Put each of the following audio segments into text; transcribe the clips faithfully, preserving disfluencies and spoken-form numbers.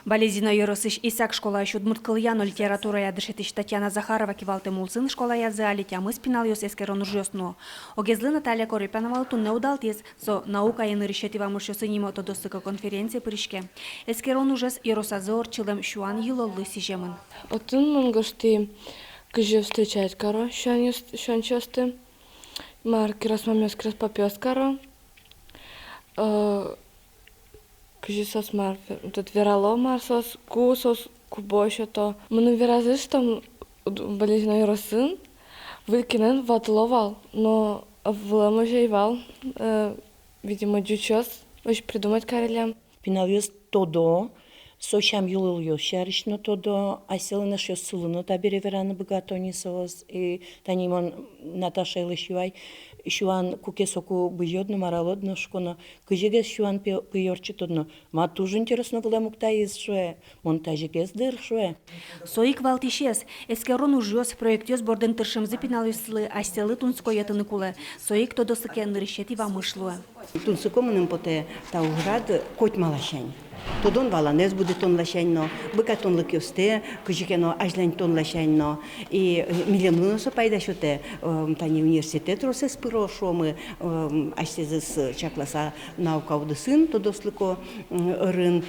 Балезино ёросысь Исак школаысь удмурт кылъя но литературая дышетӥсь Татьяна Захарова кивалтэм улсын школаязы али тямыс пиналъёс эскерон ужъёс нуо. Огезлы Наталья Корепановалы туннэ удалтӥз. Со «Наукае нырысетӥ вамышъёсы» нимо тодосыко конференцие пыриське. Эскерон ужез ёросазы ортчылэм сюан йылоллы сӥземын. Отын мон гожтӥ, кызьы встречать каро сюанъёс-, сюанчиосты, мар кирос мамъёс, кирос папъёс каро, э, кызьы соос мар ве-, вот верало, мар соос, ку соос кубо сёто. Мыным веразы, что м-, уд-, Балезино ёросын выль кинэн ватыло вал, но вылэм озьы ӧй вал, э, видимо, ӟучъёс озьы придумать кариллям. Пиналъёс тодо, со сям-йылолъёс сярысь но тодо, асьсэлэн эшъёссылы но табере вераны быгато ни соос. И тани мон Наташалэсь юай, сюан куке соку бызёд но, мар-а, луод но, шуко но, кызьы гес сюан пе-, пи ортчытод но, ма туж интересно вылэм ук таиз, шуэ, мон тазьы гес, дыр, шуэ. Со ик валтӥсез, эскерон ужъёс, проектъёс бордын тыршемзы пиналъёслы асьсэлы тунсыко йӧтыны кулэ, со ик тодосыке нырысетӥ вамыш луэ. Тунсыко мыным потэ та ужрад котьма ласянь. Тодон-валанэз будэтон ласянь но, быгатонлыкъёстэ кызьы ке но азьланьтон ласянь но. И, э, милемлы но со пайда сётэ, э, тани университетэ тросэз пыро, шуомы, э, асьсэзэс чакласа наука удысын, тодослыко, м, ӧрын.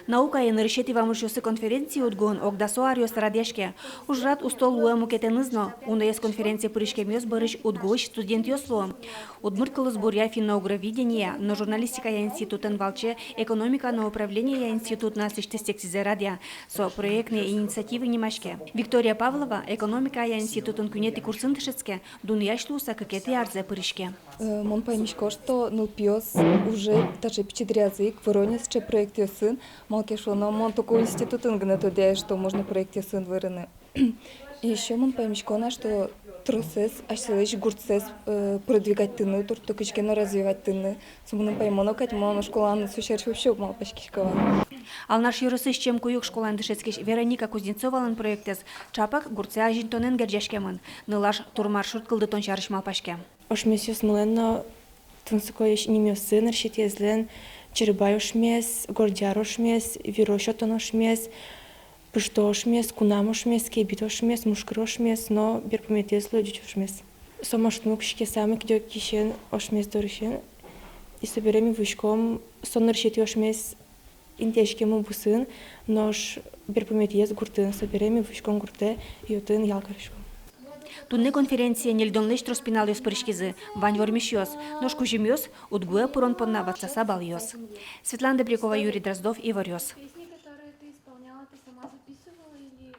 «Наукае нырысетӥ вамышъёсы» конференция УдГУын ог дасо аръёс радъяське. Ужрад усто луэ мукетэныз но, уноез конференцие пыриськемъёс бӧрысь УдГУысь студентъёс луо. Удмурт кылосбуръя, финно-угроведениея но журналистикая институтэн валче экономика но управленияя институтын аслэсьтыз секцизэ радъя. Со «Проектные инициативы» нимаське. Виктория Павлова экономикая институтын куинетӥ курсын дышетске, дунъясь луыса кыкетӥ арзэ пыриське. Э, мон паймисько, что нылпиос уже таӵе пичи дыръязы ик выро ни сыӵе проектъёсын, малы ке шуоно, мон только институтын гинэ тодӥ, что можно проектъёсын вырыны. И ещё мон паймисько на, что тросэз асьсэлэсь гуртсэс, э, продвигатьтыны туртто, кызьы ке но развиватьтыны. Со мыным паймоно кадь, мон школаын со сярысь вообще уг малпаськиськы вал. Алнаш ёросысь Чем-Куюк школаын дышетскись Вероника Кузнецовалэн проектэз ӵапак гуртсэ азинтонэн герӟаськемын. Нылаш турмаршрут кылдытон сярысь малпаське. Ошмесъёсмылэн но тунсыкоесь нимъёссы: нырысетӥезлэн Чербай ошмес, Гордъяр ошмес, Виро сётон ошмес, Пышто ошмес, Кунам ошмес, Кебит ошмес, Мушкыр ошмес но берпуметӥез луэ Ӟуч ошмес. Со мошкыны кутске самой кыдёкысен ошмес дорысен. И собере ми вуиськом, со нырысетӥ ошмес интыяськемын бусын, нош берпуметӥез гуртын. Собере ми вуиськом гуртэ, и отын ял кариськом. Туннэ конференцие ньыльдонлэсь трос пиналъёс пыриськизы, вань вормисьёс, нош кузьымъёс — УдГУэ пырон понна ватсаса балъёс. Светлана Добрякова, Юрий Дроздов, «Иворъёс». Песни, которые ты исполняла, ты сама записывала или